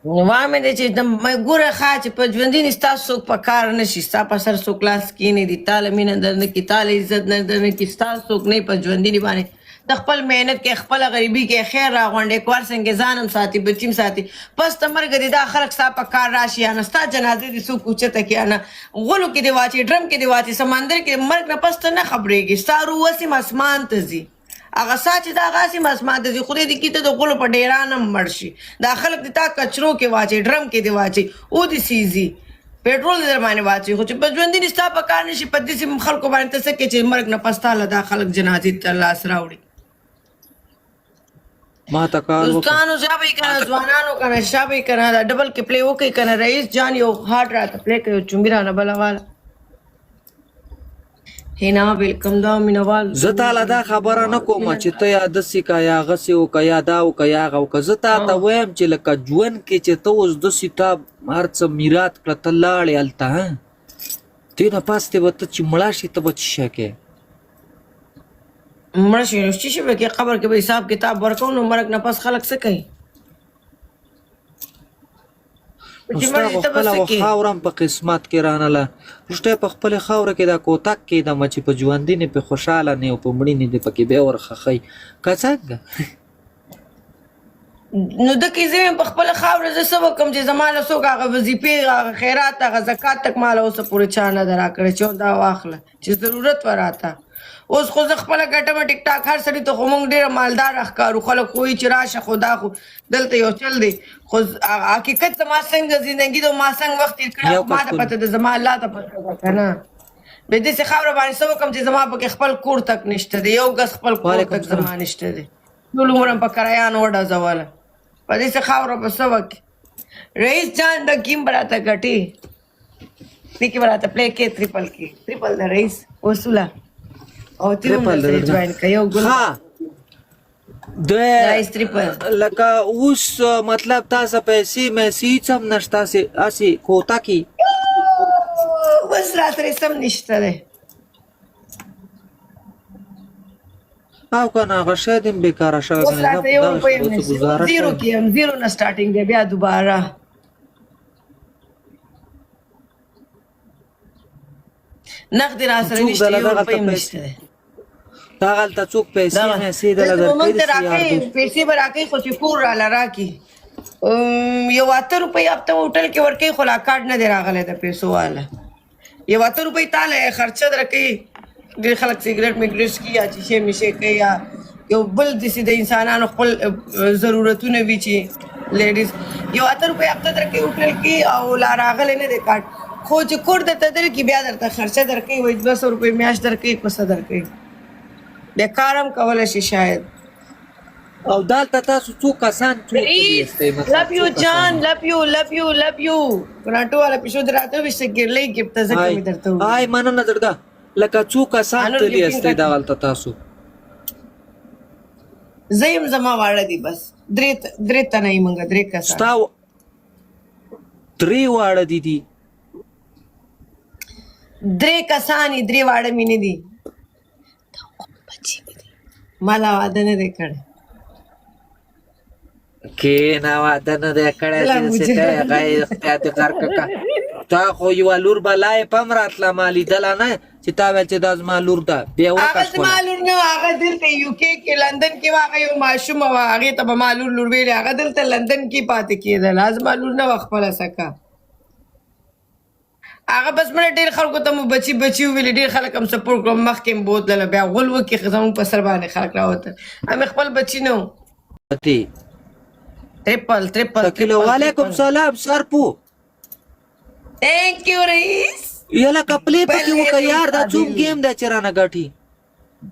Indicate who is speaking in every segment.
Speaker 1: نو وامې دی چې د ګوره ښه چې په ژوندیني ستا څوک په کار نه شي، ستا په سر څوک لاس کینې دي، تا له مینه در نه کړي، تا له عزت نه در نه کړي، ستا څوک نه په ژوندیني باندې ته خپل محنت کې خپله غریبي کې خیر راغونډې کوار څنګه ځان هم ساتي بچي هم ساتي، پس ته مرګ دې دا خلک ستا په کار راشي یا نه، ستا جنازه دې څوک اوچته کړي یا نه، غولو کې دې واچي، ډرم کې دې واچي، سمندر کې، مرګ نه پس ته نه خبرېږي، ستا روح هسې هم اسمان ته ځي. هغه سا چې دا غاسي ماسما د خدای دې کیته د غولو په ډیران هم مړ شي. دا خلک دې تا کچرو کې واچي، ډرم کې دې واچي او دې سیزي، پټرول دې در باندې واچي، خو چې په ژوندي ستا په کار نشي، په دې خلکو باندې ته څه کې چې مرګ نه پس تا له دا خلک جنازې ته لاس راوړي.
Speaker 2: ما ته کار وکړه.
Speaker 1: دوستانو شابه کنه، ځوانانو کنه شابه کنه، دا ډبل کې پلی وکي کنه. رئیس جان یو هارت راته پلی کوي، چومبی رانه بل والا هینا ویلکم دا مینوال.
Speaker 2: زه تاله دا خبره نه کوم چې ته یا دسې که یا هغسې وکړه یا دا وکړه یا هغه وکړه. زه تا ته وایم چې لکه ژوند کې چې ته اوس دسې تا هر څه میرات کړه، ته لاړې هلته، ها دې نه پس ته به ته چې مړه شې ته به څه شی کوې؟
Speaker 1: مړ شي نو څه شي به کې، قبر کې به حساب کتاب ورکوم. نو مرګ نه پس خلک څه کوي؟
Speaker 2: نو ستا خو خپله خاوره هم په قسمت کې رانله. رښتیا په خپلې خاوره کې دا کوتک کېدم چې په ژوندینې پې خوشحاله نه او په مړینې دې پکې بیا ورخښوي که څنګه؟
Speaker 1: نو د کې زه په خپل خاوره زه څه وکم چې زما له څوک هغه وظیفې، هغه خیرات، هغه زکات تک ما له اوسه پورې چا نه ده راکړی چې دا واخله چې ضرورت وراته. اوس خو زه خپله ګټم ټیک ټاک هر سړي ته، خو مونږ ډېره مالدار ښکارو، خلک خو وایي چې راشه، خو دا خو دلته یو چل دی، خو حقیقت زما څنګه زندګي ده، ما څنګه وخت تېر کړی، ما ته پته ده، زما الله ته پته ده که نه. بیا داسې خاوره باندې څه وکړم چې زما پکې خپل کور تک نشته دی، یو ګز خپل کور تک زما نشته دی، ټول عمر په کرایانو وډزوله، په داسې خاوره به څه وکړي؟ رئیس جان د کیم به راته ګټي دې کې به راته پلی کې تریپل کې تریپل د رئیس اصوله او تی هم درسره جوائن که یو ګل
Speaker 2: د لکه اوس مطلب تاسو پیسې مې هیڅ هم نشته، هسې کوتا کې
Speaker 1: اوس را سره سم نشته دی.
Speaker 2: او کنه هغه شی دې بیکاره شوی
Speaker 1: کنه، دا یو روپۍ هم نشته، زیرو کې هم زیرو نه سټارټینګ دی بیا دوباره. نقد را سره نشته، یو روپۍ هم نشته.
Speaker 2: دغلته څوک پیسې مېسې دله
Speaker 1: درکوي؟ پیسې به راکوي خو چې کور راله راکړي. یو 8 روپۍ هفته هوټل کې ورکوي، خو لا کارډ نه دی راغلی د پیسو والا. یو 8 روپۍ تاله خرچه درکوي. ډېر خلک سیګریټ میګریټ څکي یا چې شی میشی کوي یا یو بل داسې د انسانانو خپل ضرورتونه وي چې لیډیز یو 8 روپۍ هفته درکوي هوټل کې او لا راغلی نه دی کارډ، خو چې کور درته درکړي بیا درته خرچه درکوي، وایي 200 روپۍ میاشت درکوي، په څه درکوي، بیا کار هم کولی شي شاید.
Speaker 2: او دالته تاسو څو کسان څوک یاستئ؟
Speaker 1: لب یو جان، لب یو، لب یو، لب یو. کرانټو والا پښو دراته وشته ګرلې ګفت ځکه مې درته وویل.
Speaker 2: آی مننه زړګه. لکه څو کسان تللی یاستئ دغلته تاسو؟
Speaker 1: زه یم، زما واړه دي، بس درې تنه یې مونږ، درې کسان.
Speaker 2: ستا درې واړه دي دي؟
Speaker 1: درې کسان، درې واړه مې نه دي، بچی مې دي، ما لا واده نه دی کړی.
Speaker 2: کېنه، واده نه دی کړی چې څه کوې؟ هغه یې اختیار دې غرق کړه. تا خو یوه لور بلا یې پم راتله، ما لیدله نه چې تا ویل چې دا زما لور ده، بیا ورکه
Speaker 1: هغه
Speaker 2: شوله.
Speaker 1: زما لور نه وه، هغه دلته یو کې کې لندن کې وه، هغه یو ماشومه وه، هغې ته به ما لور لور ویلې. هغه دلته لندن کې پاتې کېدله، زما لور نه وه خپله سکه. هغه بس مړه ډېر خلکو ته مو بچي بچي وویلې، ډېر خلک هم سپورټ کړو، مخکې هم بوتلله، بیا غول وکړي زموږ په سر باندې خلک راوتل، همې خپل بچي نه وو.
Speaker 2: تی
Speaker 1: تریپل تریپل.
Speaker 2: شکیل وعلیکم سلام سرپو.
Speaker 1: ثانک یو رئیس.
Speaker 2: یلا کپلې پکې وکړه یار، دا څوم ګیم دی چې رانه ګټي؟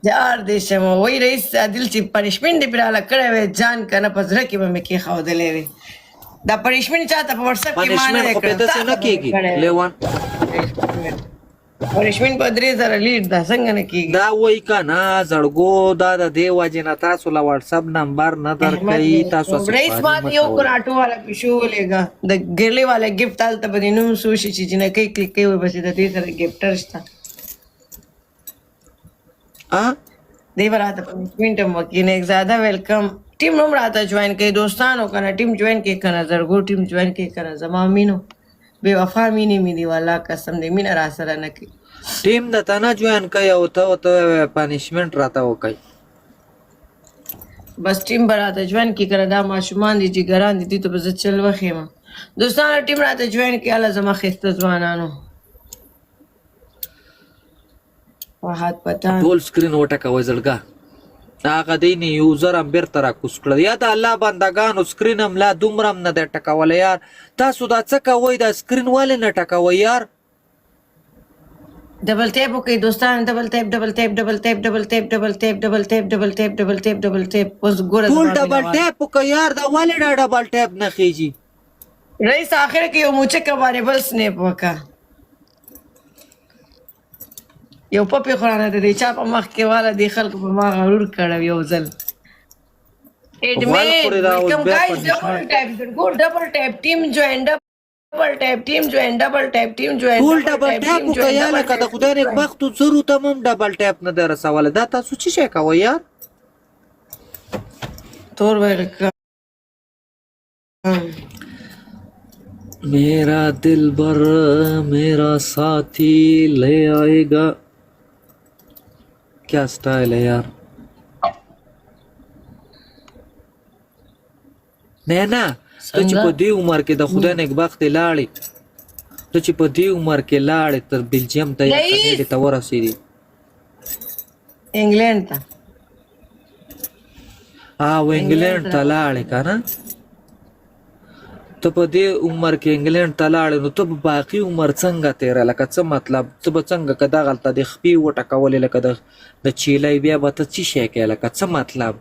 Speaker 1: جار دې شم. وای رئیس عادل چې پنشمنټ دې پرې راله کړی وی جان که نه په زړه کې به مې کېښودلی وی. دا پنشمنټ چاته په وټساپ کې ما نه
Speaker 2: پنشمنټ
Speaker 1: دی
Speaker 2: خو
Speaker 1: کړی،
Speaker 2: په داسې
Speaker 1: تا
Speaker 2: نه
Speaker 1: ته به مې
Speaker 2: کېږي
Speaker 1: کړی وی.
Speaker 2: لیوان.
Speaker 1: پنشمنټ په 3000 لیډ ده، څنګه نه کېږي؟
Speaker 2: دا وای که نه زړګو، دا د دې وجې نه تاسو له واتساپ نمبر نه درکوي، تاسو هسې
Speaker 1: رئیس
Speaker 2: خواري
Speaker 1: ما
Speaker 2: مه
Speaker 1: یو
Speaker 2: کوئ.
Speaker 1: کراټو والا پیشو ولېږه، د ګرلې والا ګفټ هلته به دې نوم څه وشي چې جینکۍ کلیک کوي وایي بس د دې سره ګفټر شته.
Speaker 2: ا
Speaker 1: دی به راته پنشمنټ هم وکړي. نیکزاده ویلکم. ټیم هم راته جوین کړئ دوستانو کنه، ټیم جوین کړئ کنه، زرګو ټیم جوین کړئ کنه. زما مینو بې وفا مینې مې دي، والله قسم دې مینه را سره نه کوي.
Speaker 2: ټیم د تنه جوین کوي او ته ورته پنشمنټ راته وکړي.
Speaker 1: بس ټیم به راته جوین کړي کنه، دا ماشومان دي، جګران دي، دوی ته به زه چل وښیم. دوستانو ټیم راته جوین کړي، هله زما ښایسته ځوانانو. فرهاد پتان
Speaker 2: ټول سکرین وټکوي زړګا، هغه دی نه یوزر هم بیرته راکوز کړل. یا د الله بندګانو، سکرین هم لا دومره هم نه دی ټکولی یار. تاسو دا څه کوئ؟ دا سکرین ولې نه ټکوئ یار؟
Speaker 1: ډبل ټیپ وکړئ دوستان، ډبل ټیپ، ډبل ټیپ، ډبل ټیپ، ډبل ټیپ، ډبل ټیپ، ډبل ټیپ، ډبل ټیپ، ډبل ټیپ، ډبل ټیپ. اوس ګوره
Speaker 2: ټول
Speaker 1: زما
Speaker 2: ډبل
Speaker 1: مینه وال.
Speaker 2: ټیپ وکړه یار، دا ولې دا ډبل ټیپ نه خېږي؟
Speaker 1: رئیس آخر کې یو موچکه باندې بل سنیپ وکړه، یو پپې خو رانه د دې چا په مخ کې واله، دې خلکو په ما غرور کړی یو ځل.
Speaker 2: غول
Speaker 1: اډمین
Speaker 2: خوري دا اوس
Speaker 1: ویلکم
Speaker 2: بیا
Speaker 1: ګایز، ډبل
Speaker 2: پنشمنټ.
Speaker 1: ټیپ ګور، ډبل ټیپ، ټیم جوین، ډبل ټیپ، ټیم جوین، ډبل ټیپ، ټیم جوین،
Speaker 2: ټول
Speaker 1: ډبل
Speaker 2: ډبل
Speaker 1: ټیپ،
Speaker 2: ټیپ
Speaker 1: ټیم
Speaker 2: وکړه
Speaker 1: جوین،
Speaker 2: یا
Speaker 1: ډبل
Speaker 2: لکه د
Speaker 1: ټیپ،
Speaker 2: خدای
Speaker 1: ټیم جوین.
Speaker 2: نیکبختو زرو ته هم ډبل ټیپ نه دی رسولی. دا تاسو څه شی کوئ یار؟
Speaker 1: تور ویلکم.
Speaker 2: میرا دلبر میرا ساتھی لے آئے گا، کیا سټایل ہے یار. نه نه، ته چې
Speaker 1: څنګه
Speaker 2: په دې عمر کې د خدای نیکبختې لاړې، ته چې په دې عمر کې لاړې تر بلجیم ته یا
Speaker 1: رئیس
Speaker 2: کاناډا ته ورسېدې،
Speaker 1: انګلند ته،
Speaker 2: او
Speaker 1: انګلند
Speaker 2: انګلند
Speaker 1: ته
Speaker 2: ته لاړې که نه، ته په دې عمر کې انګلند ته لاړې، نو ته به باقي عمر څنګه تېره؟ لکه څه مطلب، ته به څنګه که دغلته د خپې وټکولې لکه د چیلۍ، بیا به ته څه شی کوې؟ لکه څه مطلب؟